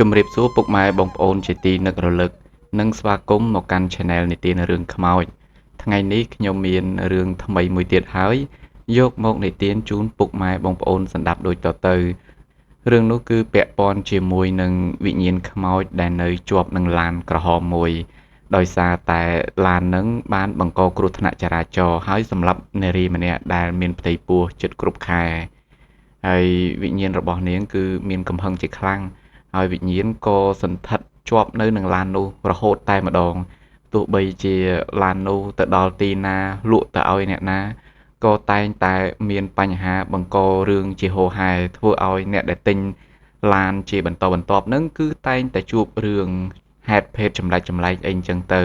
ជំរាបសួរពុកម៉ែបងប្អូនជាទីនឹករលឹកនិងស្វាគមន៍មកកាន់ Channel និទានរឿងខ្មោចថ្ងៃនេះខ្ញុំមានរឿងថ្មីមួយទៀតហើយយកមកនិទានជូនពុកម៉ែបងប្អូនស្ដាប់ដូចតទៅរឿងនោះគឺពាក់ព័ន្ធជាមួយនឹងវិញ្ញាណខ្មោចដែលនៅជាប់នឹងឡានក្រហមមួយដោយសារតែឡាននឹងបានបង្កគ្រោះថ្នាក់ចរាចរណ៍ហើយសម្លាប់នារីម្នាក់ដែលមានផ្ទៃពោះជិតគ្រប់ខែហើយវិញ្ញាណរបស់នាងគឺមានកំហឹងជាខ្លាំងហើយវិញ្ញាណក៏សន្ធិដ្ឋជាប់នៅនឹងឡាននោះរហូតតែម្ដងទោះបីជាឡាននោះទៅដល់ទីណាលក់ទៅឲ្យអ្នកណាក៏តែងតែមានបញ្ហាបង្ករឿងជាហូរហែធ្វើឲ្យអ្នកដែលទិញឡានជាបន្តបន្ទាប់នឹងគឺតែងតែជួបរឿងហេតុភេទចម្លែកៗអីចឹងទៅ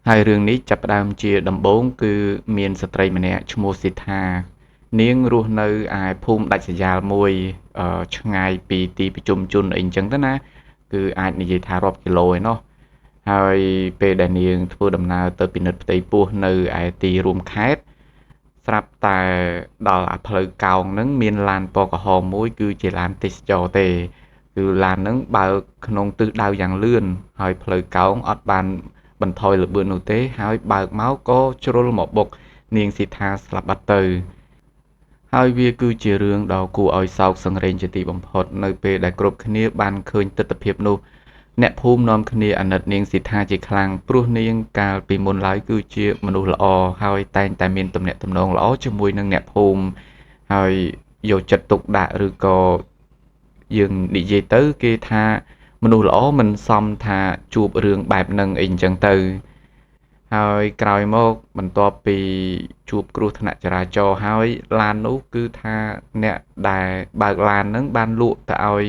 ហើយរឿងនេះចាប់ផ្ដើមជាដំបូងគឺមានស្ត្រីម្នាក់ឈ្មោះស៊ីថានាងរស់នៅឯភូមិដាច់ស្រយាលមួយឆ្ងាយពីទីប្រជុំជនអីចឹងទៅណាគឺអាចនិយាយថារាប់គីឡូឯណោះហើយពេលដែលនាងធ្វើដំណើរទៅពិនិត្យផ្ទៃពោះនៅឯទីរួមខេត្តស្រាប់តែដល់អាផ្លូវកោងហ្នឹងមានឡានពណ៌ក្រហមមួយគឺជាឡានទេសចរទេគឺឡានហ្នឹងបើកក្នុងទិសដៅយ៉ាងលឿនហើយផ្លូវកោងអត់បានបន្ថយល្បឿននោះទេហើយបើកមកក៏ជ្រុលមកបុកនាងស៊ីថាស្លាប់បាត់ទៅហើយវាគឺជារឿងដ៏គួរឲ្យសោកសង្រេងជាទីបំផុតនៅពេលដែលគ្រប់គ្នាបានឃើញទិដ្ឋភាពនោះអ្នកភូមិនាំគ្នាអាណិតនាងស៊ីថាជាខ្លាំងព្រោះនាងកាលពីមុនឡើយគឺជាមនុស្សល្អហើយតែងតែមានទំនាក់ទំនងល្អជាមួយនឹងអ្នកភូមិហើយយកចិត្តទុកដាក់ឬក៏យើងនិយាយទៅគេថាមនុស្សល្អមិនសមថាជួបរឿងបែបហ្នឹងអីអញ្ចឹងទៅហើយក្រោយមកបន្ទាប់ពីជួបគ្រោះថ្នាក់ចរាចរណ៍ហើយឡាននោះគឺថាអ្នកដែលបើកឡានហ្នឹងបានលក់ទៅឲ្យ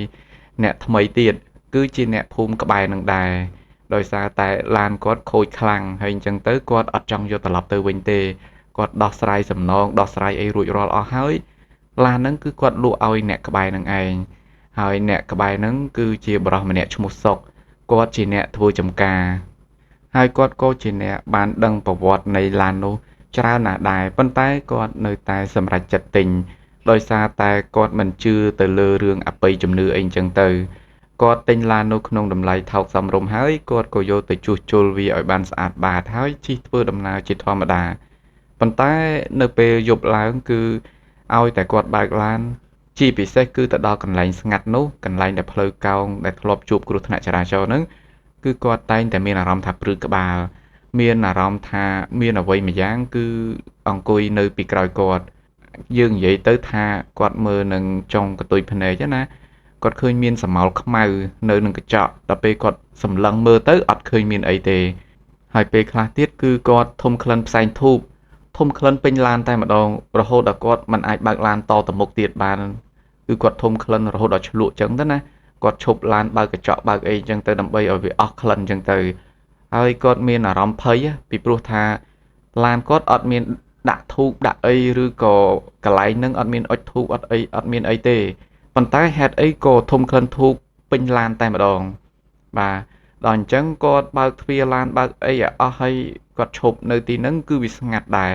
អ្នកថ្មីទៀតគឺជាអ្នកភូមិក្បែរនឹងដែរដោយសារតែឡានគាត់ខូចខ្លាំងហើយអញ្ចឹងទៅគាត់អត់ចង់យកត្រឡប់ទៅវិញទេគាត់ដោះស្រាយសំណងដោះស្រាយអីរួចរាល់អស់ហើយឡានហ្នឹងគឺគាត់លក់ឲ្យអ្នកក្បែរនឹងឯងហើយអ្នកក្បែរហ្នឹងគឺជាបុរសម្នាក់ឈ្មោះសុកគាត់ជាអ្នកធ្វើចំការហើយគាត់ក៏ជាអ្នកបានដឹងប្រវត្តិនៃឡាននោះច្រើនណាស់ដែរប៉ុន្តែគាត់នៅតែសម្រេចចិត្តទិញដោយសារតែគាត់មិនជឿទៅលើរឿងអបិយជំនឿអីអញ្ចឹងទៅគាត់ទិញឡាននោះក្នុងតម្លៃថោកសមរម្យហើយគាត់ក៏យកទៅជួសជុលវាឲ្យបានស្អាតបាតហើយជិះធ្វើដំណើរជាធម្មតាប៉ុន្តែនៅពេលយប់ឡើងគឺឲ្យតែគាត់បើកឡានជាពិសេសគឺទៅដល់កន្លែងស្ងាត់នោះកន្លែងដែលផ្លូវកោងដែលធ្លាប់ជួបគ្រោះថ្នាក់ចរាចរណ៍ហ្នឹងគឺគាត់តែងតែមានអារម្មណ៍ថាព្រឺក្បាលមានអារម្មណ៍ថាមានអ្វីម្យ៉ាងគឺអង្គុយនៅពីក្រោយគាត់យើងនិយាយទៅថាគាត់មើលនឹងចុងកន្ទុយភ្នែកណាគាត់ឃើញមានស្រមោលខ្មៅនៅនឹងកញ្ចក់ដល់ពេលគាត់សម្លឹងមើលទៅអត់ឃើញមានអីទេហើយពេលខ្លះទៀតគឺគាត់ធំក្លិនផ្សែងធូបធំក្លិនពេញឡានតែម្ដងរហូតដល់គាត់មិនអាចបើកឡានតទៅមុខទៀតបានគឺគាត់ធំក្លិនរហូតដល់ឆ្លក់ចឹងទៅណាគាត់ឈប់ឡានបើកកញ្ចក់បើកអីចឹងទៅដើម្បីឲ្យវាអស់ក្លិនចឹងទៅហើយគាត់មានអារម្មណ៍ភ័យពីព្រោះថាឡានគាត់អត់មានដាក់ធូបដាក់អីឬក៏កន្លែងហ្នឹងអត់មានអុជធូបអត់អីអត់មានអីទេប៉ុន្តែហេតុអីក៏ធំក្លិនធូបពេញឡានតែម្ដងបាទដល់អញ្ចឹងគាត់បើកទ្វារឡានបើកអីឲ្យអស់ហើយគាត់ឈប់នៅទីហ្នឹងគឺវាស្ងាត់ដែរ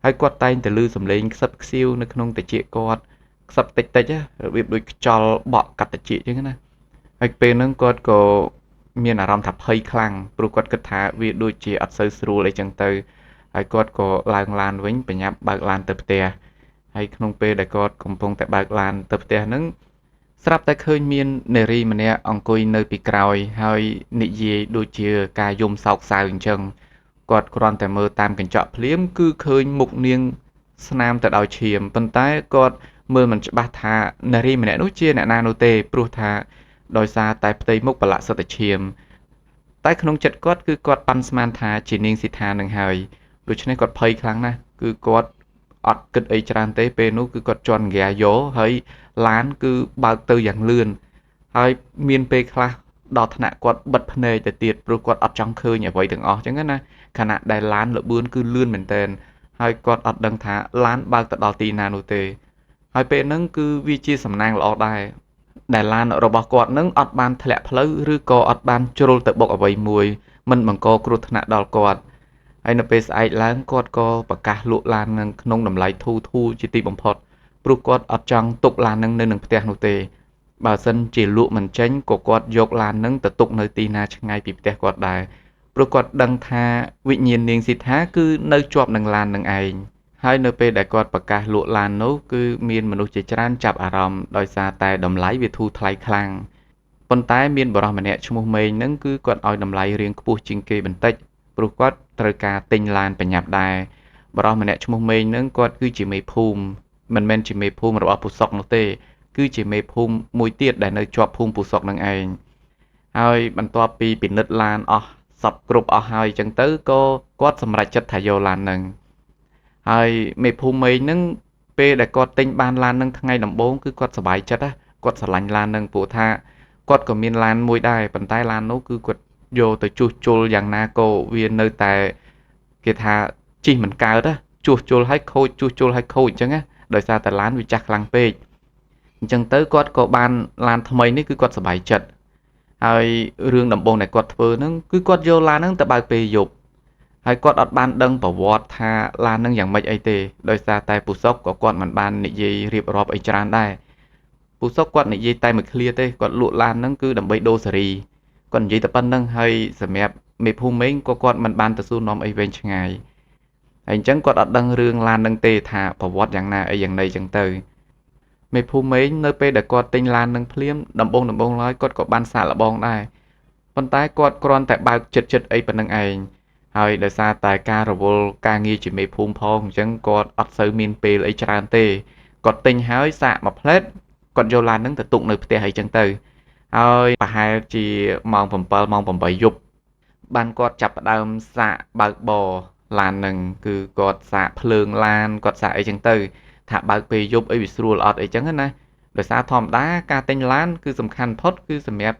ហើយគាត់តែងតែឮសំឡេងខ្សឹបខ្សៀវនៅក្នុងត្រចៀកគាត់ខ្សឹបតិចតិចរបៀបដូចខ្យល់បក់កាត់ត្រចៀកអញ្ចឹងណាហើយពេលហ្នឹងគាត់ក៏មានអារម្មណ៍ថាភ័យខ្លាំងព្រោះគាត់គិតថាវាដូចជាអត់សូវស្រួលអីចឹងទៅហើយគាត់ក៏ឡើងឡានវិញប្រញាប់បើកឡានទៅផ្ទះហើយក្នុងពេលដែលគាត់កំពុងតែបើកឡានទៅផ្ទះហ្នឹងស្រាប់តែឃើញមាននារីម្នាក់អង្គុយនៅពីក្រោយហើយនិយាយដូចជាការយំសោកសៅអញ្ចឹងគាត់គ្រាន់តែមើលតាមកញ្ចក់ភ្លាមគឺឃើញមុខនាងស្នាមទៅដោយឈាមប៉ុន្តែគាត់មើលមិនច្បាស់ថានារីម្នាក់នោះជាអ្នកណានោះទេព្រោះថាដោយសារតែផ្ទៃមុខប្រឡាក់សុទ្ធតែឈាមតែក្នុងចិត្តគាត់គឺគាត់ប៉ាន់ស្មានថាជានាងស៊ីថានឹងហើយដូច្នេះគាត់ភ័យខ្លាំងណាស់គឺគាត់អត់គិតអីច្រើនទេពេលនោះគឺគាត់ជន់ហ្គាយកហើយឡានគឺបើកទៅយ៉ាងលឿនហើយមានពេលខ្លះដល់ថ្នាក់គាត់បិទភ្នែកទៅទៀតព្រោះគាត់អត់ចង់ឃើញអ្វីទាំងអស់អញ្ចឹងណាខណៈដែលឡានល្បឿនគឺលឿនមែនទែនហើយគាត់អត់ដឹងថាឡានបើកទៅដល់ទីណានោះទេហើយពេលហ្នឹងគឺវាជាសំណាងល្អដែរដែលឡានរបស់គាត់នឹងអត់បានធ្លាក់ផ្លូវឬក៏អត់បានជ្រុលទៅបុកអ្វីមួយមិនបង្កគ្រោះថ្នាក់ដល់គាត់ហើយនៅពេលស្អែកឡើងគាត់ក៏ប្រកាសលក់ឡាននឹងក្នុងតម្លៃធូរធូរជាទីបំផុតព្រោះគាត់អត់ចង់ទុកឡាននឹងនៅនឹងផ្ទះនោះទេ បើសិនជាលក់មិនចេញក៏គាត់យកឡាននឹងទៅទុកនៅទីណាឆ្ងាយពីផ្ទះគាត់ដែរ ព្រោះគាត់ដឹងថាវិញ្ញាណនាងស៊ីថាគឺនៅជាប់នឹងឡាននឹងឯង។ ហើយនៅពេលដែលគាត់ប្រកាសលក់ឡាននោះ គឺមានមនុស្សជាច្រើនចាប់អារម្មណ៍ដោយសារតែតម្លៃវាធូរថ្លៃខ្លាំង ប៉ុន្តែមានបុរសម្នាក់ឈ្មោះមេងហ្នឹង គឺគាត់ឲ្យតម្លៃរៀងខ្ពស់ជាងគេបន្តិច ព្រោះគាត់ត្រូវការទិញឡានប្រញាប់ដែរ។ បុរសម្នាក់ឈ្មោះមេងហ្នឹង គាត់គឺជាមេភូមិ មិនមែនជាមេភូមិរបស់ពូសុកនោះទេ គឺជាមេភូមិមួយទៀតដែលនៅជាប់ភូមិពូសុកនឹងឯង។ ហើយបន្ទាប់ពីពិនិត្យឡានអស់សពគ្រប់អស់ហើយអញ្ចឹងទៅ ក៏គាត់សម្រេចចិត្តថាយកឡានហ្នឹង។ ហើយមេភូមិមេងហ្នឹង ពេលដែលគាត់ទិញបានឡានហ្នឹងថ្ងៃដំបូង គឺគាត់សប្បាយចិត្តណា គាត់ស្រឡាញ់ឡានហ្នឹង ព្រោះថាគាត់ក៏មានឡានមួយដែរ ប៉ុន្តែឡាននោះគឺគាត់យកទៅជួសជុលយ៉ាងណាក៏វានៅតែគេថាជិះមិនកើតណា ជួសជុលឲ្យខូច ជួសជុលឲ្យខូចអញ្ចឹងណា ដោយសារតែឡានវាចាស់ខ្លាំងពេក។ អញ្ចឹងទៅគាត់ក៏បានឡានថ្មីនេះ គឺគាត់សប្បាយចិត្ត។ ហើយរឿងដំបូងដែលគាត់ធ្វើហ្នឹង គឺគាត់យកឡានហ្នឹងទៅបើកពេលយប់ ហើយគាត់អត់បានដឹងប្រវត្តិថាឡានហ្នឹងយ៉ាងម៉េចអីទេ ដោយសារតែពូសុកក៏គាត់មិនបាននិយាយរៀបរាប់អីច្រើនដែរ។ ពូសុកគាត់និយាយតែមួយឃ្លាទេ គាត់លក់ឡានហ្នឹងគឺដើម្បីដូរសេរី គាត់និយាយតែប៉ុណ្្នឹង។ ហើយសម្រាប់មេភូមិមេងក៏គាត់មិនបានទៅសួរនាំអីវែងឆ្ងាយ ហើយអញ្ចឹងគាត់អត់ដឹងរឿងឡានហ្នឹងទេ ថាប្រវត្តិយ៉ាងណាអីយ៉ាងណីអញ្ចឹងទៅ។ មេភូមិមេងនៅពេលដែលគាត់ទិញឡាននឹងភ្លាម ដំបូងដំបូងឡើយគាត់ក៏បានសាកល្បងដែរ ប៉ុន្តែគាត់គ្រាន់តែបើកចិត្តចិត្តអីប៉ុណ្្នឹងឯង ហើយដោយសារតែការរវល់ការងារជាមេភូមិផង អញ្ចឹងគាត់អត់សូវមានពេលអីច្រើនទេ។ គាត់ទិញហើយសាកមួយផ្លែត គាត់យកឡាននឹងទៅទុកនៅផ្ទះអីចឹងទៅ ហើយប្រហែលជាម៉ោង7ម៉ោង8យប់បានគាត់ចាប់ផ្ដើមសាកបើកបរឡាននឹង គឺគាត់សាកភ្លើងឡាន គាត់សាកអីចឹងទៅ ថាបើកពេលយប់អីវាស្រួលអត់អីចឹងណា។ ដោយសារធម្មតាការទិញឡានគឺសំខាន់ផុតគឺសម្រាប់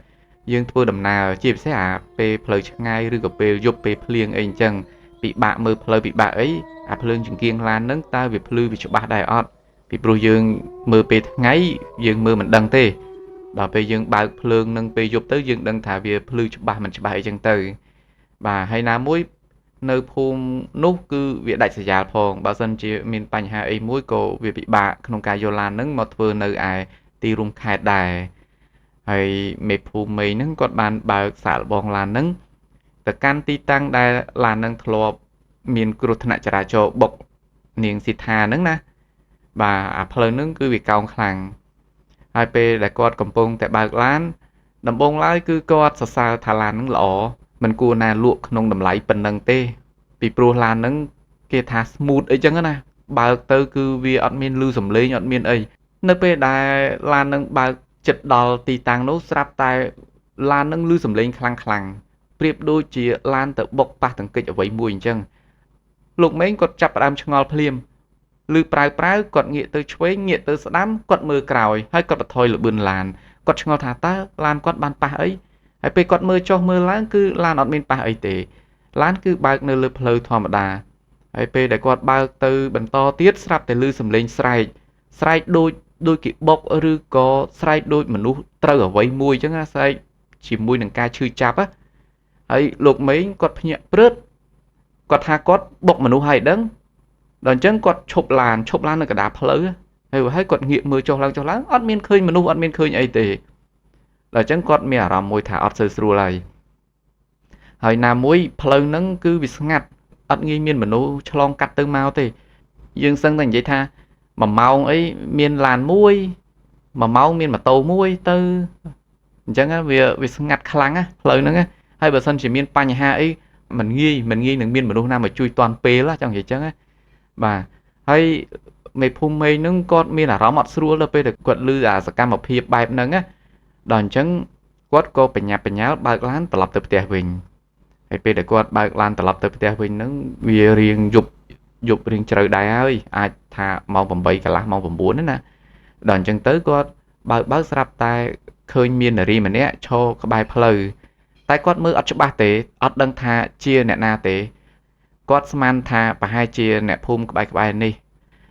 យើងធ្វើដំណើរ ជាពិសេសអាពេលផ្លូវឆ្ងាយ ឬក៏ពេលយប់ពេលភ្លៀងអីអញ្ចឹង ពិបាកមើលផ្លូវពិបាកអី អាភ្លើងចង្គៀងឡានហ្នឹងតើវាភ្លឺវាច្បាស់ដែរអត់ ពីព្រោះយើងមើលពេលថ្ងៃយើងមើលមិនដឹងទេ ដល់ពេលយើងបើកភ្លើងនឹងពេលយប់ទៅ យើងដឹងថាវាភ្លឺច្បាស់មិនច្បាស់អីចឹងទៅ។ បាទ ហើយណាមួយនៅភូមិនោះគឺវាដាច់ស្រយាលផង បើសិនជាមានបញ្ហាអីមួយក៏វាពិបាកក្នុងការយកឡានហ្នឹងមកធ្វើនៅឯទីរួមខេត្តដែរ។ ហើយមេភូមិមេហ្នឹងគាត់បានបើកសាកល្បងឡានហ្នឹងទៅកាន់ទីតាំងដែលឡានហ្នឹងធ្លាប់មានគ្រោះថ្នាក់ចរាចរណ៍បុកនាងស៊ីថាហ្នឹងណា។ បាទ អាផ្លូវហ្នឹងគឺវាកោងខ្លាំង ហើយពេលដែលគាត់កំពុងតែបើកឡាន ដំបូងឡើយគឺគាត់សរសើរថាឡានហ្នឹងល្អ មិនគួរណាលក់ក្នុងតម្លៃប៉ុណ្ណឹងទេ ពីព្រោះឡានហ្នឹងគេថា smooth អីចឹងណា បើកទៅគឺវាអត់មានឮសំឡេងអត់មានអី។ នៅពេលដែលឡានហ្នឹងបើកចិត្តដល់ទីតាំងនោះ ស្រាប់តែឡានហ្នឹងឮសំឡេងខ្លាំងខ្លាំង ប្រៀបដូចជាឡានទៅបុកប៉ះទង្គិចអ្វីមួយអញ្ចឹង។ លោកមេងគាត់ចាប់ផ្ដើមឆ្ងល់ភ្លាម ឮប្រាវប្រាវ គាត់ងាកទៅឆ្វេងងាកទៅស្ដាំ គាត់មើលក្រោយ ហើយគាត់បន្ថយល្បឿនឡាន គាត់ឆ្ងល់ថាតើឡានគាត់បានប៉ះអី ហើយពេលគាត់មើលចុះមើលឡើងគឺឡានអត់មានប៉ះអីទេ ឡានគឺបើកនៅលើផ្លូវធម្មតា។ ហើយពេលដែលគាត់បើកទៅបន្តទៀត ស្រាប់តែឮសំឡេងស្រែក ស្រែកដូចគេបុក ឬក៏ស្រែកដូចមនុស្សត្រូវអ្វីមួយអញ្ចឹងណា ស្រែកជាមួយនឹងការឈឺចាប់ណា។ ហើយលោកមេងគាត់ភ្ញាក់ព្រឹត គាត់ថាគាត់បុកមនុស្សហើយដឹង ដល់អញ្ចឹងគាត់ឈប់ឡាន ឈប់ឡាននៅកណ្ដាលផ្លូវ ហើយគាត់ងាកមើលចុះឡើងចុះឡើង អត់មានឃើញមនុស្ស អត់មានឃើញអីទេ។ ដល់អញ្ចឹងគាត់មានអារម្មណ៍មួយថាអត់សូវស្រួលហើយ ហើយណាមួយផ្លូវហ្នឹងគឺវាស្ងាត់ អត់ងាយមានមនុស្សឆ្លងកាត់ទៅមកទេ យើងសឹងតែនិយាយថា1ម៉ោងអីមានឡានមួយ 1ម៉ោងមានម៉ូតូមួយទៅអញ្ចឹង វាស្ងាត់ខ្លាំងណាផ្លូវហ្នឹង។ ហើយបើសិនជាមានបញ្ហាអី មិនងាយនឹងមានមនុស្សណាមកជួយទាន់ពេល ចង់និយាយចឹងណា។ បាទ ហើយមេភូមិមេហ្នឹងគាត់មានអារម្មណ៍អត់ស្រួលដល់ពេលដែលគាត់ឮអាសកម្មភាពបែបហ្នឹងណា ដល់អញ្ចឹងគាត់ក៏បញ្ញាប់បញ្ញាល់បើកឡានត្រឡប់ទៅផ្ទះវិញ។ ហើយពេលដែលគាត់បើកឡានត្រឡប់ទៅផ្ទះវិញហ្នឹង វារៀងយប់យប់រៀងជ្រៅដែរហើយ អាចថាម៉ោង8កន្លះម៉ោង9ណា។ ដល់អញ្ចឹងទៅគាត់បើកស្រាប់តែឃើញមាននារីម្នាក់ឈរក្បែរផ្លូវ តែគាត់មើលអត់ច្បាស់ទេ អត់ដឹងថាជាអ្នកណាទេ គាត់ស្មានថាប្រហែលជាអ្នកភូមិក្បែរៗនេះ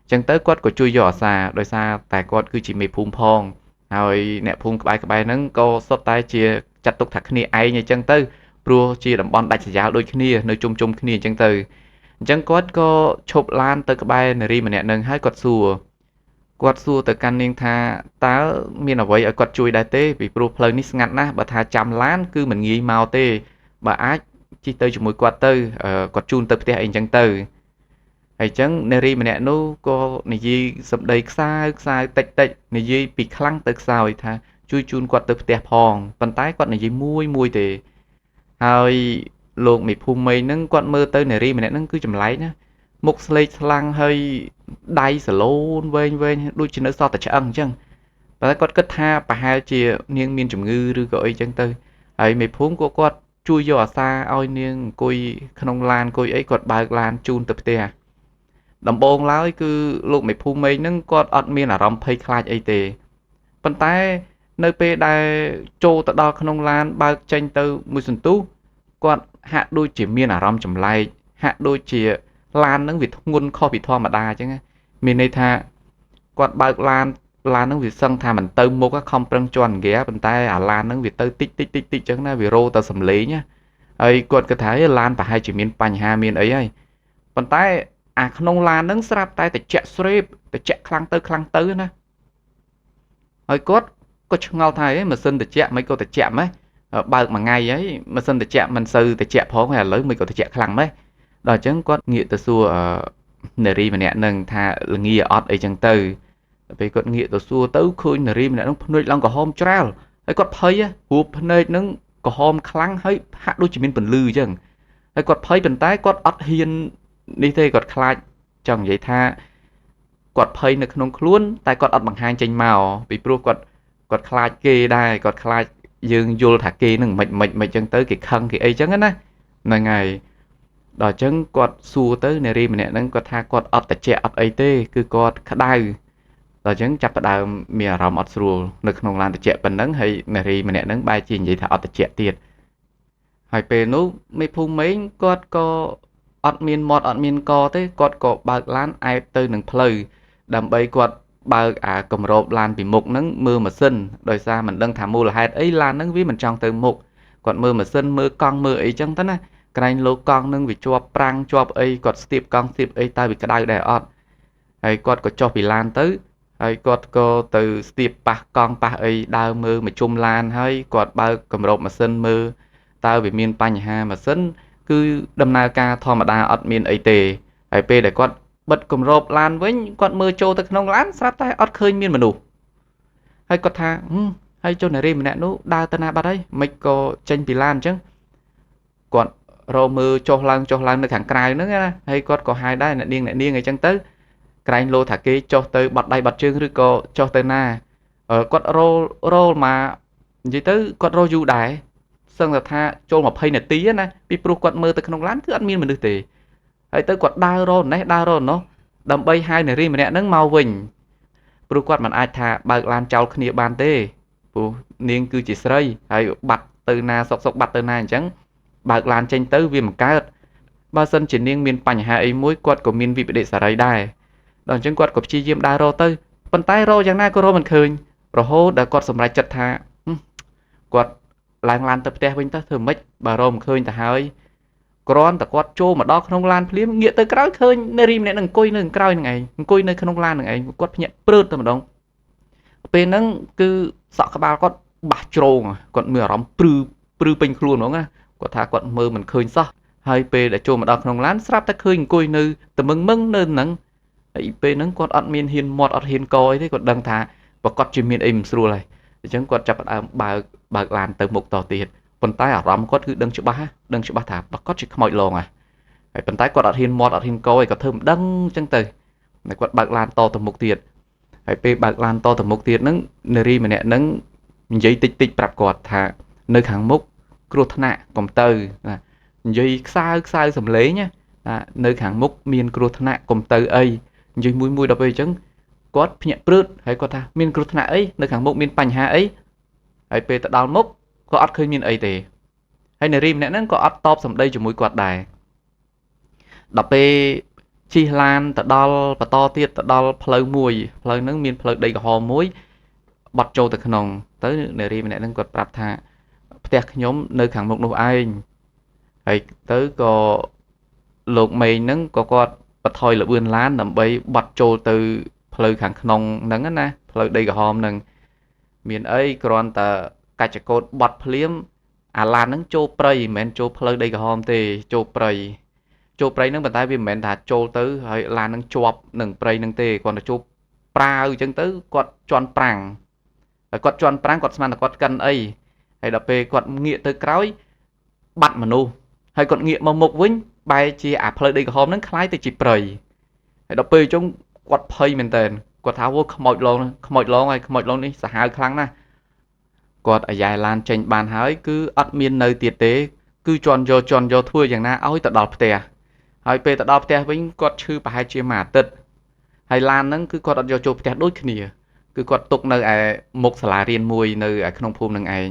អញ្ចឹងទៅគាត់ក៏ជួយយកអាសា ដោយសារតែគាត់គឺជាមេភូមិផង ហើយអ្នកភូមិក្បែរៗហ្នឹងក៏សុទ្ធតែជាចាត់ទុកថាគ្នាឯងអញ្ចឹងទៅ ព្រោះជាតំបន់ដាច់ស្រយាលដូចគ្នា នៅជុំជុំគ្នាអញ្ចឹងទៅ។ អញ្ចឹងគាត់ក៏ឈប់ឡានទៅក្បែរនារីម្នាក់នឹង ហើយគាត់សួរ គាត់សួរទៅកាន់នាងថាតើមានអ្វីឲ្យគាត់ជួយដែរទេពីព្រោះផ្លូវនេះស្ងាត់ណាស់បើថាចាំឡានគឺមិនងាយមកទេបើអាចជិះទៅជាមួយគាត់ទៅគាត់ជូនទៅផ្ទះអីចឹងទៅហើយចឹងនារីម្នាក់នោះក៏និយាយសម្ដីខ្សើខ្សើតិចតិចនិយាយពីខ្លាំងទៅខ្សោយថាជួយជូនគាត់ទៅផ្ទះផងប៉ុន្តែគាត់និយាយមួយមួយទេហើយលោកមេភូមិមេហ្នឹងគាត់មើលទៅនារីម្នាក់ហ្នឹងគឺចម្លែកណាមុខស្លេកស្លាំងហើយដៃសឡូនវែងវែងដូចជានៅសល់តែឆ្អឹងអញ្ចឹងប៉ុន្តែគាត់គិតថាប្រហែលជានាងមានជំងឺឬក៏អីចឹងទៅហើយមេភូមិក៏គាត់ជួយយកអាសាឲ្យនាងអង្គុយក្នុងឡានអង្គុយអីគាត់បើកឡានជូនទៅផ្ទះដំបូងឡើយគឺលោកមេភូមិមេហ្នឹងគាត់អត់មានអារម្មណ៍ភ័យខ្លាចអីទេប៉ុន្តែនៅពេលដែលចូលទៅដល់ក្នុងឡានបើកចេញទៅមួយសន្ទុះគាត់ហាក់ដូចជាមានអារម្មណ៍ចម្លែកហាក់ដូចជាឡានហ្នឹងវាធ្ងន់ខុសពីធម្មតាអញ្ចឹងមានន័យថាគាត់បើកឡានហ្នឹងវាសឹងថាមិនទៅមុខខំប្រឹងជន់ហ្គាប៉ុន្តែអាឡានហ្នឹងវាទៅតិចតិចតិចតិចអញ្ចឹងណាវារោទៅសំឡេងណាហើយគាត់គិតថាឡានប្រហែលជាមានបញ្ហាមានអីហើយប៉ុន្តែអាក្នុងឡានហ្នឹងស្រាប់តែតិចស្រេបតិចខ្លាំងទៅខ្លាំងទៅណាហើយគាត់ក៏ឆ្ងល់ថាម៉ាស៊ីនតិចមិនក៏តិចម៉េះបើកមួយថ្ងៃហើយម៉ាស៊ីនតិចមិនសូវតិចផងហើយឥឡូវមិនក៏តិចខ្លាំងម៉េះដល់អញ្ចឹងគាត់ងាកទៅសួរនារីម្នាក់នឹងថាល្ងាអត់អីចឹងទៅពេលគាត់ងាកទៅសួរទៅឃើញនារីម្នាក់នឹងភ្នែកឡើងក្រហមច្រាលហើយគាត់ភ័យព្រោះភ្នែកនឹងក្រហមខ្លាំងហើយហាក់ដូចជាមានពន្លឺអញ្ចឹងហើយគាត់ភ័យប៉ុន្តែគាត់អត់ហ៊ាននេះទេគាត់ខ្លាចចង់និយាយថាគាត់ភ័យនៅក្នុងខ្លួនតែគាត់អត់បង្ហាញចេញមកពីព្រោះគាត់ខ្លាចគេដែរគាត់ខ្លាចយើងយល់ថាគេនឹងមិនមិនមិនចឹងទៅគេខឹងគេអីចឹងណាហ្នឹងហើយដល់អញ្ចឹងគាត់សួរទៅនារីម្នាក់ហ្នឹងគាត់ថាគាត់អត់តិចអត់អីទេគឺគាត់ក្តៅដល់អញ្ចឹងចាប់ផ្ដើមមានអារម្មណ៍អត់ស្រួលនៅក្នុងឡានតិចប៉ុណ្ណឹងហើយនារីម្នាក់ហ្នឹងបែរជានិយាយថាអត់តិចទៀតហើយពេលនោះមេភូមិមេងគាត់ក៏អត់មានមាត់អត់មានកទេគាត់ក៏បើកឡានអែបទៅនឹងផ្លូវដើម្បីគាត់បើកអាគម្របឡានពីមុខហ្នឹងមើលម៉ាស៊ីនដោយសារមិនដឹងថាមូលហេតុអីឡានហ្នឹងវាមិនចង់ទៅមុខគាត់មើលម៉ាស៊ីនមើលកង់មើលអីចឹងទៅណាក្រែងលោកកង់នឹងវាជាប់ប្រាំងជាប់អីគាត់ស្ទាបកង់ស្ទាបអីតើវាក្តៅដែរអត់ហើយគាត់ក៏ចុះពីឡានទៅហើយគាត់ក៏ទៅស្ទាបប៉ះកង់ប៉ះអីដើរមើលមកជុំឡានហើយគាត់បើកគម្របម៉ាស៊ីនមើលតើវាមានបញ្ហាម៉ាស៊ីនគឺដំណើរការធម្មតាអត់មានអីទេហើយពេលដែលគាត់បិទគម្របឡានវិញគាត់មើលចូលទៅក្នុងឡានស្រាប់តែអត់ឃើញមានមនុស្សហើយគាត់ថាហើយចុះនារីម្នាក់នោះដើរទៅណាបាត់ហើយមិនក៏ចេញពីឡានអញ្ចឹងគាត់រកមើលចុះឡើងចុះឡើងនៅខាងក្រៅហ្នឹងណាហើយគាត់ក៏ហៅដែរអ្នកនាងអ្នកនាងអីចឹងទៅក្រែងលោថាគេចុះទៅបាត់ដៃបាត់ជើងឬក៏ចុះទៅណាគាត់រលមកនិយាយទៅគាត់រយូរដែរសឹងតែថាចូល20នាទីណាពីព្រោះគាត់មើលទៅក្នុងឡានគឺអត់មានមនុស្សទេហើយទៅគាត់ដើររនេះដើររនោះដើម្បីហៅនារីម្នាក់ហ្នឹងមកវិញព្រោះគាត់មិនអាចថាបើកឡានចោលគ្នាបានទេព្រោះនាងគឺជាស្រីហើយបាត់ទៅណាសុកសុកបាត់ទៅណាអញ្ចឹងបើកឡានចេញទៅវាមិនកើតបើសិនជានាងមានបញ្ហាអីមួយគាត់ក៏មានវិបត្តិសារីដែរដល់អញ្ចឹងគាត់ក៏ព្យាយាមដើររទៅប៉ុន្តែរយ៉ាងណាក៏រមិនឃើញរហូតដល់គាត់សម្រេចចិត្តថាគាត់ឡើងឡានទៅផ្ទះវិញទៅធ្វើម៉េចបើរមិនឃើញទៅហើយគ្រាន់តែគាត់ចូលមកដល់ក្នុងឡានភ្លាមងាកទៅក្រោយឃើញនារីម្នាក់នឹងអង្គុយនៅក្រោយនឹងឯងអង្គុយនៅក្នុងឡាននឹងឯងគាត់ភ្ញាក់ព្រឺតតែម្ដងពេលហ្នឹងគឺសក់ក្បាលគាត់បាសជ្រងគាត់មានអារម្មណ៍ព្រឺពេញខ្លួនហ្មងណាគាត់ថាគាត់មើលមិនឃើញសោះហើយពេលដែលចូលមកដល់ក្នុងឡានស្រាប់តែឃើញអង្គុយនៅតែមឹងមឹងនៅហ្នឹងហើយពេលហ្នឹងគាត់អត់មានហ៊ានមាត់អត់ហ៊ានកអីទេគាត់ដឹងថាប្រកាសជាមានអីមិនស្រួលហើយអញ្ចឹងគាត់ចាប់ផ្ដើមបើកឡានទៅមុខតទៀតប៉ុន្តែអារម្មណ៍គាត់គឺដឹងច្បាស់ថាប្រកាសជាខ្មោចលងហើយប៉ុន្តែគាត់អត់ហ៊ានមាត់អត់ហ៊ានកអីគាត់ធ្វើមិនដឹងអញ្ចឹងទៅតែគាត់បើកឡានតទៅមុខទៀតហើយពេលបើកឡានតទៅមុខទៀតហ្នឹងនារីម្នាក់ហ្នឹងនិយាយតិចតិចប្រាប់គាត់ថានៅខាងមុខគ្រោះថ្នាក់កុំទៅណានិយាយខ្សៅខ្សៅសំឡេងណានៅខាងមុខមានគ្រោះថ្នាក់កុំទៅអីនិយាយមួយមួយដល់ពេលអញ្ចឹងគាត់ភ្ញាក់ព្រឺតហើយគាត់ថាមានគ្រោះថ្នាក់អីនៅខាងមុខមានបញ្ហាអីហើយពេលទៅដល់មុខក៏អត់ឃើញមានអីទេហើយនារីម្នាក់ហ្នឹងក៏អត់តបសម្ដីជាមួយគាត់ដែរដល់ពេលជិះឡានទៅដល់បន្តទៀតទៅដល់ផ្លូវមួយផ្លូវហ្នឹងមានផ្លូវដីក្រហមមួយបត់ចូលទៅក្នុងទៅនារីម្នាក់ហ្នឹងគាត់ប្រាប់ថាផ្ទះខ្ញុំនៅខាងមុខនោះឯងហើយទៅក៏លោកមេងហ្នឹងក៏គាត់បន្ថយល្បឿនឡានដើម្បីបត់ចូលទៅ ផ្លូវខាងក្នុងហ្នឹងណាផ្លូវដីក្រហមហ្នឹងមានអីគ្រាន់តែកាច់ចកោតបត់ភ្លាមអាឡានហ្នឹងចូលព្រៃមិនមែនចូលផ្លូវដីក្រហមទេចូលព្រៃចូលព្រៃហ្នឹងប៉ុន្តែវាមិនមែនថាចូលទៅហើយឡានហ្នឹងជាប់នឹងព្រៃហ្នឹងទេគ្រាន់តែចូលប្រាវអញ្ចឹងទៅគាត់ជន់ប្រាំងហើយគាត់ជន់ប្រាំងគាត់ស្មានតែគាត់កិនអីហើយដល់ពេលគាត់ងាកទៅក្រោយបាត់មនុស្សហើយគាត់ងាកមកមុខវិញបែរជាអាផ្លូវដីក្រហមហ្នឹងคล้ายទៅជាព្រៃហើយដល់ពេលអញ្ចឹងគាត់ភ័យមែនតើគាត់ថាអូខ្មោចឡងខ្មោចឡងហើយខ្មោចឡងនេះសាហាវខ្លាំងណាស់គាត់អាយ៉ែឡានចេញបានហើយគឺអត់មាននៅទៀតទេគឺជន់យកជន់យកធ្វើយ៉ាងណាឲ្យទៅដល់ផ្ទះហើយពេលទៅដល់ផ្ទះវិញគាត់ឈឺប្រហែលជាមួយអាទិត្យហើយឡានហ្នឹងគឺគាត់អត់យកចូលផ្ទះដូចគ្នាគឺគាត់ទុកនៅឯមុខសាលារៀនមួយនៅឯក្នុងភូមិនឹងឯង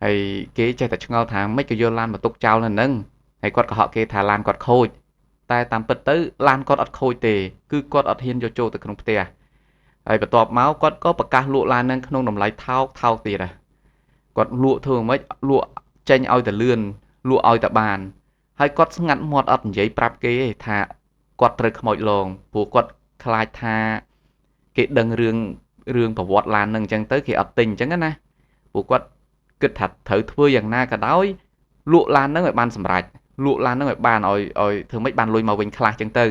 ហើយគេចេះតែឆ្ងល់ថាម៉េចក៏យកឡានមកទុកចោលនៅហ្នឹងហើយគាត់កុហកគេថាឡានគាត់ខូចតែតាមពិតទៅឡានគាត់អត់ខូចទេគឺគាត់អត់ហ៊ានយកចូលទៅក្នុងផ្ទះហើយបន្ទាប់មកគាត់ក៏ប្រកាសលក់ឡានហ្នឹងក្នុងតម្លៃថោកថោកទៀតដែរគាត់លក់ធ្វើម៉េចលក់ចេញឲ្យតែលឿនលក់ឲ្យតែបានហើយគាត់ស្ងាត់មាត់អត់និយាយប្រាប់គេទេថាគាត់ត្រូវខ្មោចលងព្រោះគាត់ខ្លាចថាគេដឹងរឿងប្រវត្តិឡានហ្នឹងអញ្ចឹងទៅគេអត់ទិញអញ្ចឹងណាព្រោះគាត់គិតថាត្រូវធ្វើយ៉ាងណាក៏ដោយលក់ឡានហ្នឹងឲ្យបានសម្រេចលក់ឡានហ្នឹងឲ្យបានឲ្យធ្វើម៉េចបានលុយមកវិញខ្លះអញ្ចឹងទៅ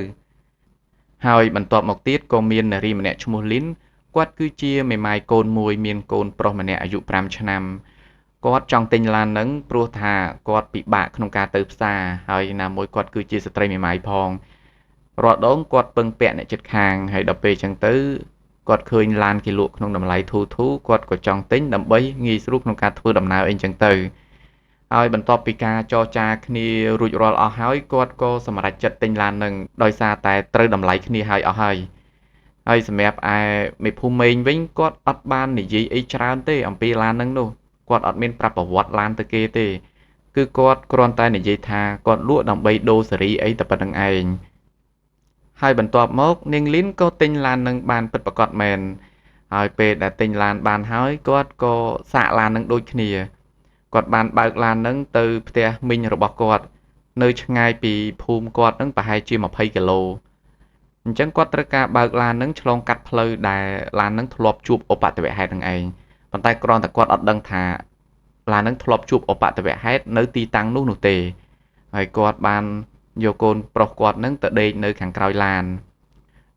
ហើយបន្ទាប់មកទៀតក៏មាននារីម្នាក់ឈ្មោះលីនគាត់គឺជាមេម៉ាយកូនមួយមានកូនប្រុសម្នាក់អាយុ5ឆ្នាំគាត់ចង់ទិញឡានហ្នឹងព្រោះថាគាត់ពិបាកក្នុងការទៅផ្សារហើយណាមួយគាត់គឺជាស្ត្រីមេម៉ាយផងរាល់ដងគាត់ពឹងពាក់អ្នកជិតខាងហើយដល់ពេលអញ្ចឹងទៅគាត់ឃើញឡានគេលក់ក្នុងតម្លៃធូរធូរគាត់ក៏ចង់ទិញដើម្បីងាយស្រួលក្នុងការធ្វើដំណើរអីចឹងទៅហើយបន្ទាប់ពីការចរចាគ្នារួចរាល់អស់ហើយគាត់ក៏សម្រេចចិត្តទិញឡាននឹងដោយសារតែត្រូវតម្លៃគ្នាហើយអស់ហើយហើយសម្រាប់ឯមេភូមិមេងវិញគាត់អត់បាននិយាយអីច្រើនទេអំពីឡាននឹងនោះគាត់អត់មានប្រាប់ប្រវត្តិឡានទៅគេទេគឺគាត់គ្រាន់តែនិយាយថាគាត់លក់ដើម្បីដូរសេរីអីតែប៉ុណ្្នឹងឯងហើយបន្ទាប់មកនាងលីនក៏ទិញឡាននឹងបានពិតប្រាកដមែនហើយពេលដែលទិញឡានបានហើយគាត់ក៏សាកឡាននឹងដូចគ្នាគាត់បានបើកឡាននឹងទៅផ្ទះមីងរបស់គាត់នៅឆ្ងាយពីភូមិគាត់នឹងប្រហែលជា20គីឡូអញ្ចឹងគាត់ត្រូវការបើកឡាននឹងឆ្លងកាត់ផ្លូវដែលឡាននឹងធ្លាប់ជួបឧបទ្ទវហេតុនឹងឯងប៉ុន្តែគ្រាន់តែគាត់អត់ដឹងថាឡាននឹងធ្លាប់ជួបឧបទ្ទវហេតុនៅទីតាំងនោះនោះទេហើយគាត់បានយកកូនប្រុសគាត់នឹងទៅដេកនៅខាងក្រោយឡាន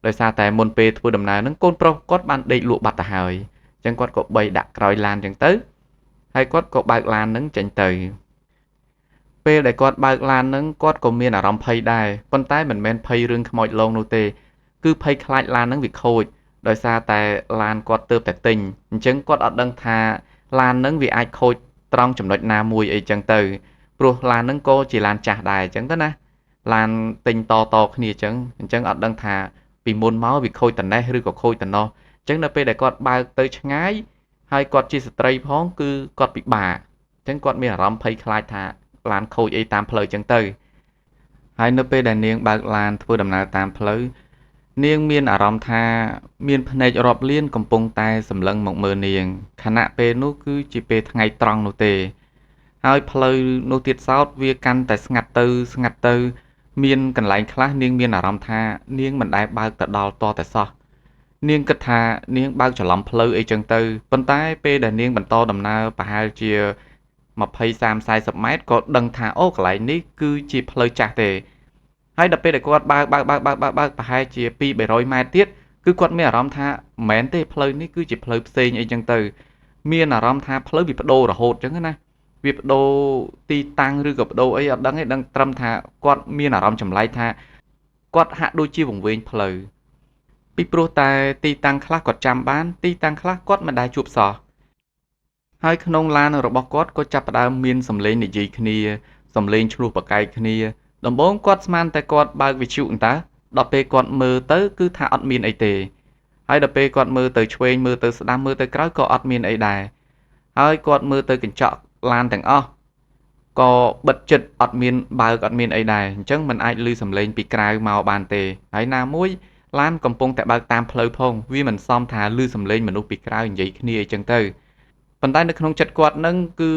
ដោយសារតែមុនពេលធ្វើដំណើរនឹងកូនប្រុសគាត់បានដេកលក់បាត់ទៅហើយអញ្ចឹងគាត់ក៏បីដាក់ក្រោយឡានអញ្ចឹងទៅហើយគាត់ក៏បើកឡាននឹងចេញទៅពេលដែលគាត់បើកឡាននឹងគាត់ក៏មានអារម្មណ៍ភ័យដែរប៉ុន្តែមិនមែនភ័យរឿងខ្មោចលងនោះទេគឺភ័យខ្លាចឡាននឹងវាខូចដោយសារតែឡានគាត់ទើបតែទិញអញ្ចឹងគាត់អត់ដឹងថាឡាននឹងវាអាចខូចត្រង់ចំណុចណាមួយអីចឹងទៅព្រោះឡាននឹងក៏ជាឡានចាស់ដែរអញ្ចឹងទៅណាឡានទិញតតគ្នាអញ្ចឹងអត់ដឹងថាពីមុនមកវាខូចតនេះឬក៏ខូចតណោះអញ្ចឹងនៅពេលដែលគាត់បើកទៅឆ្ងាយហើយគាត់ជាស្ត្រីផងគឺគាត់ពិបាកអញ្ចឹងគាត់មានអារម្មណ៍ភ័យខ្លាចថាឡានខូចអីតាមផ្លូវអញ្ចឹងទៅហើយនៅពេលដែលនាងបើកឡានធ្វើដំណើរតាមផ្លូវនាងមានអារម្មណ៍ថាមានភ្នែករាប់លានកំពុងតែសម្លឹងមកមើលនាងខណៈពេលនោះគឺជាពេលថ្ងៃត្រង់នោះទេហើយផ្លូវនោះទៀតសោតវាកាន់តែស្ងាត់ទៅស្ងាត់ទៅមានកន្លែងខ្លះនាងមានអារម្មណ៍ថានាងមិនដែលបើកទៅដល់តតែសោះនាងគិតថានាងបើកច្រឡំផ្លូវអីចឹងទៅប៉ុន្តែពេលដែលនាងបន្តដំណើរប្រហែលជា20 30 40ម៉ែត្រក៏ដឹងថាអូកន្លែងនេះគឺជាផ្លូវចាស់ទេហើយដល់ពេលដែលគាត់បើកប្រហែលជា2 300ម៉ែត្រទៀតគឺគាត់មានអារម្មណ៍ថាមិនមែនទេផ្លូវនេះគឺជាផ្លូវផ្សេងអីចឹងទៅមានអារម្មណ៍ថាផ្លូវវាបដូររហូតចឹងណាវាបដូរទីតាំងឬក៏បដូរអីអត់ដឹងទេដឹងត្រឹមថាគាត់មានអារម្មណ៍ចម្លែកថាគាត់ហាក់ដូចជាវង្វេងផ្លូវពីព្រោះតែទីតាំងខ្លះគាត់ចាំបានទីតាំងខ្លះគាត់មិនដែលជួបសោះហើយក្នុងឡានរបស់គាត់ក៏ចាប់ផ្ដើមមានសំឡេងនិយាយគ្នាសំឡេងឆ្លោះប្រកែកគ្នាដំបូងគាត់ស្មានតែគាត់បើកវិទ្យុអន្តើដល់ពេលគាត់មើលទៅគឺថាអត់មានអីទេហើយដល់ពេលគាត់មើលទៅឆ្វេងមើលទៅស្ដាំមើលទៅក្រោយក៏អត់មានអីដែរហើយគាត់មើលទៅកញ្ចក់ឡានទាំងអស់ក៏បិទជិតអត់មានបើកអត់មានអីដែរអញ្ចឹងមិនអាចឮសំឡេងពីក្រៅមកបានទេហើយណាមួយឡានកំពុងតែបើកតាមផ្លូវផងវាមិនសមថាឮសំឡេងមនុស្សពីក្រៅនិយាយគ្នាអីចឹងទៅប៉ុន្តែនៅក្នុងចិត្តគាត់នឹងគឺ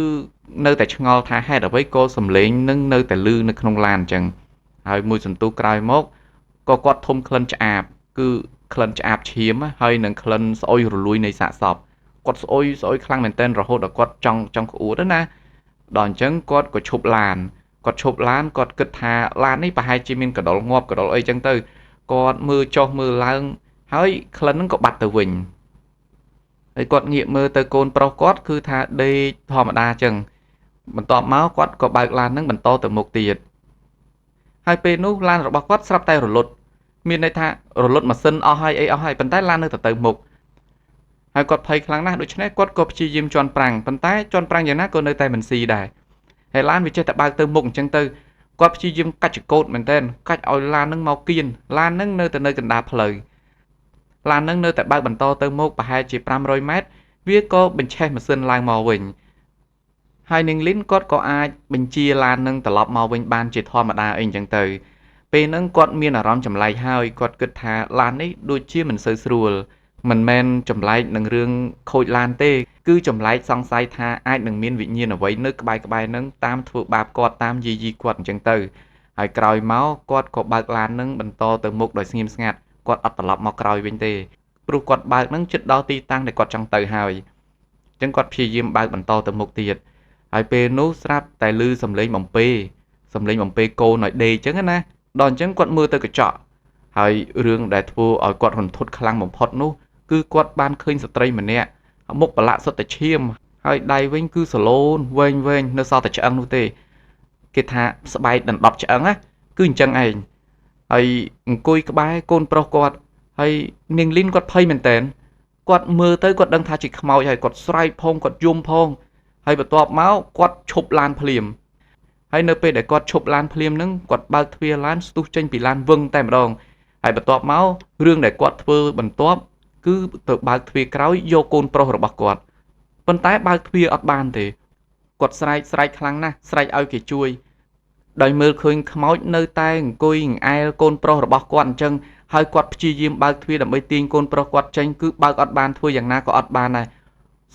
នៅតែឆ្ងល់ថាហេតុអ្វីក៏សំឡេងនឹងនៅតែឮនៅក្នុងឡានអញ្ចឹងហើយមួយសន្ទុះក្រោយមកក៏គាត់ធំក្លិនឆ្អាបគឺ ក្លិនឆ្អាបឈាមហើយនិងក្លិនស្អុយរលួយនៃសាកសពគាត់ស្អុយស្អុយខ្លាំងមែនទែនរហូតដល់គាត់ចង់ចង់ក្អួតណាដល់អញ្ចឹងគាត់ក៏ឈប់ឡានគាត់ឈប់ឡានគាត់គិតថាឡាននេះប្រហែលជាមានកដុលងាប់កដុលអីចឹងទៅគាត់មើលចុះមើលឡើងហើយក្លិនហ្នឹងក៏បាត់ទៅវិញហើយគាត់ងាកមើលទៅកូនប្រុសគាត់គឺថាដេកធម្មតាចឹងបន្ទាប់មកគាត់ក៏បើកឡានហ្នឹងបន្តទៅមុខទៀតហើយពេលនោះឡានរបស់គាត់ស្រាប់តែរលត់មានន័យថារលត់ម៉ាស៊ីនអស់ហើយអីអស់ហើយប៉ុន្តែឡាននៅតែទៅមុខហើយគាត់ភ័យខ្លាំងណាស់ដូច្នេះគាត់ក៏ព្យាយាមជន់ប្រាំងប៉ុន្តែជន់ប្រាំងយ៉ាងណាក៏នៅតែមិនស៊ីដែរហើយឡានវាចេះតែបើកទៅមុខអញ្ចឹងទៅគាត់ព្យាយាមកាច់ចកោតមែនទែនកាច់ឲ្យឡាននឹងមកគៀនឡាននឹងនៅតែនៅកណ្ដាលផ្លូវឡាននឹងនៅតែបើកបន្តទៅមុខប្រហែលជា500ម៉ែត្រវាក៏បញ្ឆេះម៉ាស៊ីនឡើងមកវិញហើយនាងលីនគាត់ក៏អាចបញ្ជាឡាននឹងត្រឡប់មកវិញបានជាធម្មតាអីអញ្ចឹងទៅពេលហ្នឹងគាត់មានអារម្មណ៍ចម្លែកហើយគាត់គិតថាឡាននេះដូចជាមិនសូវស្រួលមិនមែនចម្លែកនឹងរឿងខូចឡានទេគឺចម្លែកសង្ស័យថាអាចនឹងមានវិញ្ញាណអ្វីនៅក្បែរៗហ្នឹងតាមធ្វើបាបគាត់តាមយាយីគាត់អញ្ចឹងទៅហើយក្រោយមកគាត់ក៏បើកឡានហ្នឹងបន្តទៅមុខដោយស្ងៀមស្ងាត់គាត់អត់ត្រឡប់មកក្រោយវិញទេព្រោះគាត់បើកហ្នឹងជិតដល់ទីតាំងដែលគាត់ចង់ទៅហើយអញ្ចឹងគាត់ព្យាយាមបើកបន្តទៅមុខទៀតហើយពេលនោះស្រាប់តែឮសំឡេងបំពេសំឡេងបំពេកូនឲ្យដេកអញ្ចឹងណាដល់អញ្ចឹងគាត់មើលទៅកញ្ចក់ហើយរឿងដែលធ្វើឲ្យគាត់រន្ធត់ខ្លាំងបំផុតនោះគឺគាត់បានឃើញស្ត្រីម្នាក់មុខប្រឡាក់សុទ្ធតែឈាមហើយដៃវិញគឺសឡូនវែងវែងនៅសល់តែឆ្អឹងនោះទេគេថាស្បែកដណ្ដប់ឆ្អឹងណាគឺអញ្ចឹងឯងហើយអង្គុយក្បែរកូនប្រុសគាត់ហើយនាងលីនគាត់ភ័យមែនតើគាត់មើលទៅគាត់ដឹងថាជាខ្មោចហើយគាត់ស្រែកផងគាត់យំផងហើយបន្ទាប់មកគាត់ឈប់ឡានភ្លាមហើយនៅពេលដែលគាត់ឈប់ឡានភ្លាមហ្នឹងគាត់បើកទ្វារឡានស្ទុះចេញពីឡានវឹងតែម្ដងហើយបន្ទាប់មករឿងដែលគាត់ធ្វើបន្ទាប់គឺទៅបើកទ្វារក្រោយយកកូនប្រុសរបស់គាត់ប៉ុន្តែបើកទ្វារអត់បានទេគាត់ស្រែកស្រែកខ្លាំងណាស់ស្រែកឲ្យគេជួយដោយមើលឃើញខ្មោចនៅតែអង្គុយអែលកូនប្រុសរបស់គាត់អញ្ចឹងហើយគាត់ព្យាយាមបើកទ្វារដើម្បីទាញកូនប្រុសគាត់ចេញគឺបើកអត់បានធ្វើយ៉ាងណាក៏អត់បានដែរ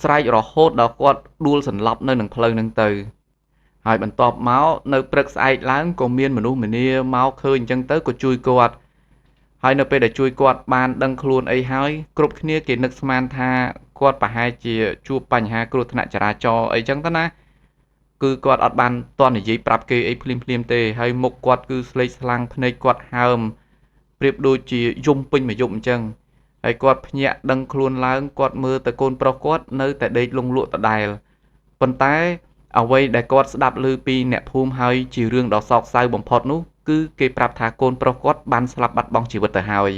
ស្រែករហូតដល់គាត់ដួលសន្លប់នៅនឹងផ្លូវហ្នឹងទៅហើយបន្ទាប់មកនៅព្រឹកស្អែកឡើងក៏មានមនុស្សម្នាមកឃើញអញ្ចឹងទៅក៏ជួយគាត់ហើយនៅពេលដែលជួយគាត់បានដឹងខ្លួនអីហើយគ្រប់គ្នាគេនឹកស្មានថាគាត់ប្រហែលជាជួបបញ្ហាគ្រោះថ្នាក់ចរាចរណ៍អីចឹងទៅណាគឺគាត់អត់បានតន់និយាយប្រាប់គេអីភ្លាមភ្លាមទេហើយមុខគាត់គឺស្លេកស្លាំងភ្នែកគាត់ហើមប្រៀបដូចជាយំពេញមួយយប់អញ្ចឹងហើយគាត់ភ្ញាក់ដឹងខ្លួនឡើងគាត់មើលទៅកូនប្រុសគាត់នៅតែដេកលង់លក់ដដែលប៉ុន្តែអ្វីដែលគាត់ស្ដាប់ឮពីអ្នកភូមិហើយជារឿងដ៏សោកសៅបំផុតនោះគឺគេប្រាប់ថាកូនប្រុសគាត់បានស្លាប់បាត់បង់ជីវិតទៅហើយ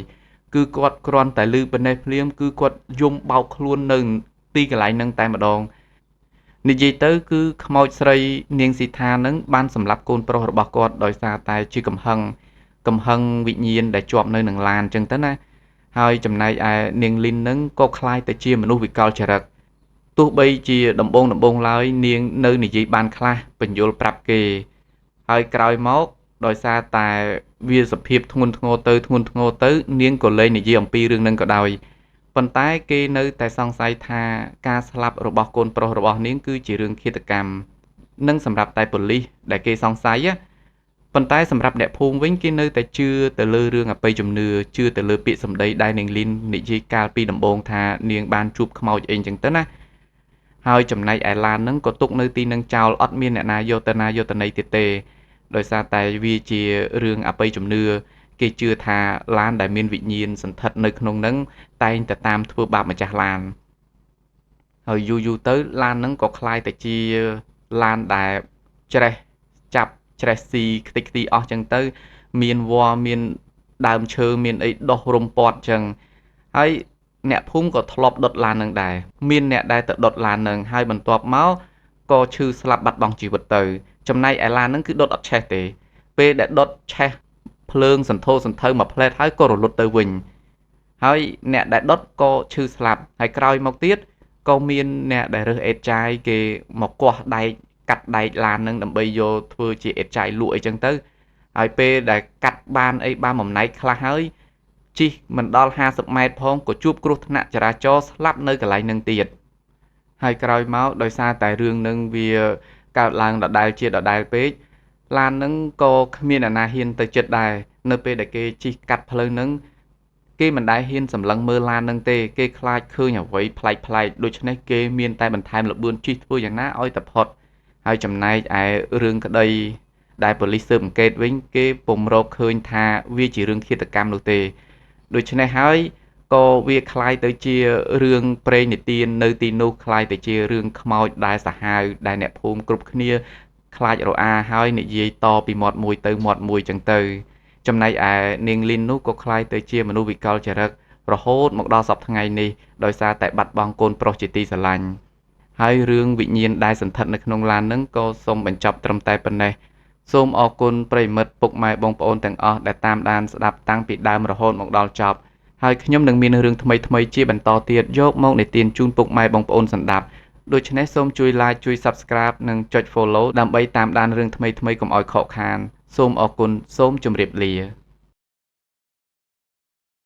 គឺគាត់គ្រាន់តែឮប៉ុណ្ណេះភ្លាមគឺគាត់យំបោកខ្លួននៅទីកន្លែងហ្នឹងតែម្ដងនិយាយទៅគឺខ្មោចស្រីនាងស៊ីថានឹងបានសម្លាប់កូនប្រុសរបស់គាត់ដោយសារតែជាកំហឹងវិញ្ញាណដែលជាប់នៅនឹងឡានអញ្ចឹងទៅណាហើយចំណែកឯនាងលីននឹងក៏ក្លាយទៅជាមនុស្សវិកលចរិតទោះបីជាដំបងឡើយនាងនៅនិយាយបានខ្លះបញ្យល់ប្រាប់គេហើយក្រោយមកដោយសារតែវាសភាពធ្ងន់ធ្ងរទៅធ្ងន់ធ្ងរទៅនាងក៏លែងនិយាយអំពីរឿងនឹងក៏ដោយប៉ុន្តែគេនៅតែសង្ស័យថាការស្លាប់របស់កូនប្រុសរបស់នាងគឺជារឿងឃាតកម្មនិងសម្រាប់តែប៉ូលីសដែលគេសង្ស័យប៉ុន្តែសម្រាប់អ្នកភូមិវិញគេនៅតែជឿទៅលើរឿងអបិយជំនឿជឿទៅលើពាក្យសម្ដីដែលនាងលីននិយាយកាលពីដំបូងថានាងបានជួបខ្មោចអីចឹងទៅណាហើយចំណែកឯឡាននឹងក៏ទុកនៅទីនឹងចោលអត់មានអ្នកណាយកទៅណាយកទៅណីទៀតទេដោយសារតែវាជារឿងអបិយជំនឿគេជឿថាឡានដែលមានវិញ្ញាណសន្ធិដ្ឋនៅក្នុងនឹងតែងតែតាមធ្វើបាបម្ចាស់ឡានហើយយូរយូរទៅឡាននឹងក៏ក្លាយទៅជាឡានដែលច្រេះចាប់ច្រេះស៊ីខ្ទេចខ្ទីអស់ចឹងទៅមានវល្លិមានដើមឈើមានអីដុះរុំព័ទ្ធចឹងហើយអ្នកភូមិក៏ធ្លាប់ដុតឡាននឹងដែរមានអ្នកដែលទៅដុតឡាននឹងហើយបន្ទាប់មកក៏ឈឺស្លាប់បាត់បង់ជីវិតទៅចំណែកឯឡាននឹងគឺដុតអត់ឆេះទេពេលដែលដុតឆេះភ្លើងសន្ធោសន្ធៅមួយផ្លែតហើយក៏រលត់ទៅវិញហើយអ្នកដែលដុតក៏ឈឺស្លាប់ហើយក្រោយមកទៀតក៏មានអ្នកដែលរើសអេតចាយគេមកគាស់ដែកកាត់ដែកឡាននឹងដើម្បីយកធ្វើជាអេតចាយលក់អីចឹងទៅហើយពេលដែលកាត់បានអីបានបំណែកខ្លះហើយជិះមិនដល់50ម៉ែត្រផងក៏ជួបគ្រោះថ្នាក់ចរាចរណ៍ស្លាប់នៅកន្លែងនឹងទៀតហើយក្រោយមកដោយសារតែរឿងនឹងវាកើតឡើងដដែលជាដដែលពេកឡាននឹងក៏គ្មានអ្នកណាហ៊ានទៅចិត្តដែរនៅពេលដែលគេជិះកាត់ផ្លូវនឹង គេមិនដែលហ៊ានសម្លឹងមើលឡាននឹងទេគេខ្លាចឃើញអ្វីប្លែកៗដូច្នេះគេមានតែបន្ថែមល្បឿនជិះធ្វើយ៉ាងណាឲ្យតែផុតហើយចំណែកឯរឿងក្តីដែលប៉ូលីសស៊ើបអង្កេតវិញគេពុំរកឃើញថាវាជារឿងឃាតកម្មនោះទេដូច្នេះហើយក៏វាคล้ายទៅជារឿងព្រេងនិទាននៅទីនោះคล้ายទៅជារឿងខ្មោចដែលសាហាវដែលអ្នកភូមិគ្រប់គ្នាខ្លាចរអាហើយនិយាយតពីមាត់មួយទៅមាត់មួយចឹងទៅចំណែកឯនាងលីននោះក៏คล้ายទៅជាមនុស្សវិកលចរិករហូតមកដល់សព្វថ្ងៃនេះដោយសារតែបាត់បង់កូនប្រុសជាទីស្រឡាញ់ហើយរឿងវិញ្ញាណដែលសន្ធិដ្ឋនៅក្នុងឡាននឹងក៏សូមបញ្ចប់ត្រឹមតែប៉ុណ្ណេះសូមអរគុណប្រិយមិត្តពុកម៉ែបងប្អូនទាំងអស់ដែលតាមដានស្ដាប់តាំងពីដើមរហូតមកដល់ចប់ហើយខ្ញុំនឹងមានរឿងថ្មីៗជាបន្តទៀតយកមកនិទានជូនពុកម៉ែបងប្អូនស្ដាប់ដូច្នេះសូមជួយ Like ជួយ Subscribe និងចុច Follow ដើម្បីតាមដានរឿងថ្មីៗកុំឲ្យខកខានសូមអរគុណសូមជម្រាបលា។